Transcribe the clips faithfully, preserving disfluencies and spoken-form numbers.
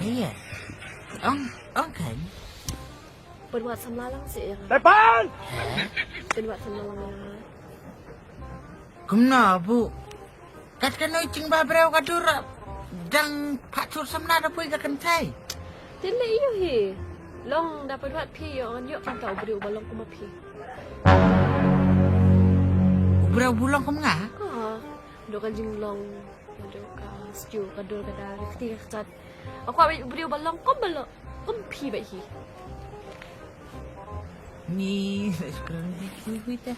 Iya. Ong, ong kan. Pynwad samla lang seh ïa nga. Tepan! Pynwad samla lang ïa nga. Kumno bu? Kat kano i jingbha briew ka dur dang pat sut samla da pui ka kynthei. Te leh ïoh hi. Long da pynwad phi ïoh ngan ïoh kumta u briew uba long kum ma phi. U briew bu long kum nga? Ha. Dok ka jinglong. Dok ka stew ka dur ka da ka kti ka kjat. Aku awit u briew ba long kum ba long kum phi ba hi. Ni sa skran bi hui hui ta.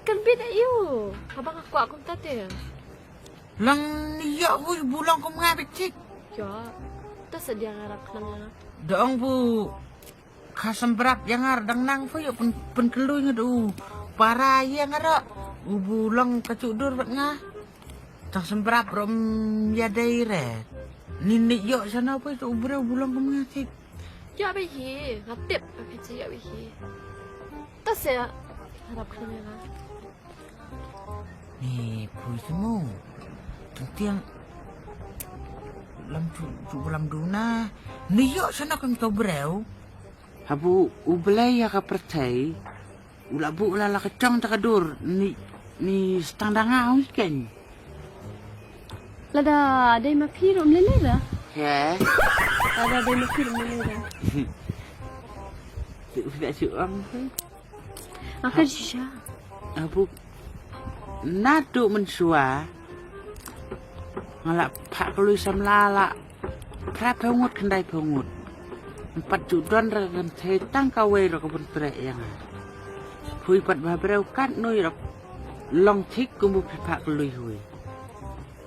Kan bit ïoh. Haba nga kwah kumta te. Lang ni ïoh hui bu long kum nga bit chik. Ïoh. Ta sa dia ngarap khnang nga. Dong bu ka symbrap ïa nga dang nang fu ïoh pyn pynkyllui nga du. Para ïa nga ro. U bu long ka chu dur bad nga. Tang symbrap rom ïa dei re. Ni ni ïoh sana fu tu u briew bu long kum nga chik. Ïoh ba hi. Nga tip ba phi ïoh ba hi. Ta sa harap khnang nga. Ni pui semu. Tang tiang lam chu chu lam duna. Ni ïoh sana kang to briew. Habu u Blei ïa ka pyrthei u la bu la la ka chong ta ka dur ni ni stang da nga ong ken. Lada dei ma phi rum lele da. He. Lada dei ma phi rum lele da. Tu da chu ong. Akan shisha. Abu natu mensua. Nga la phah kloi samla la. Phra phew ngut khyndai phew ngut. Empat ju don ra kan thei tang kawei ra ka bun treh ïa nga. Phui pat ba breu kat nui ra long thik kum bu phi phah kloi hui.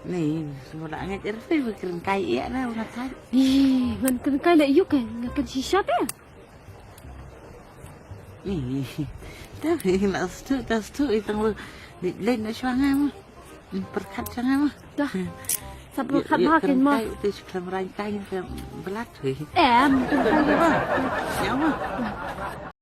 Ni semua la ngai er phi kren kai ïa na nga thai. Ih, ngan kren kai la ïu kan, ngan kan shisha te. Ih, ta hi la stu ta stu i tang lu. Ni le na shwa nga ma. Perkhat shwa nga ma. Dah. Sa perkhat ma ken ma. Te shwa klam rai kai ni klam belat hui. Em, kren kai. Ba. Ya ma.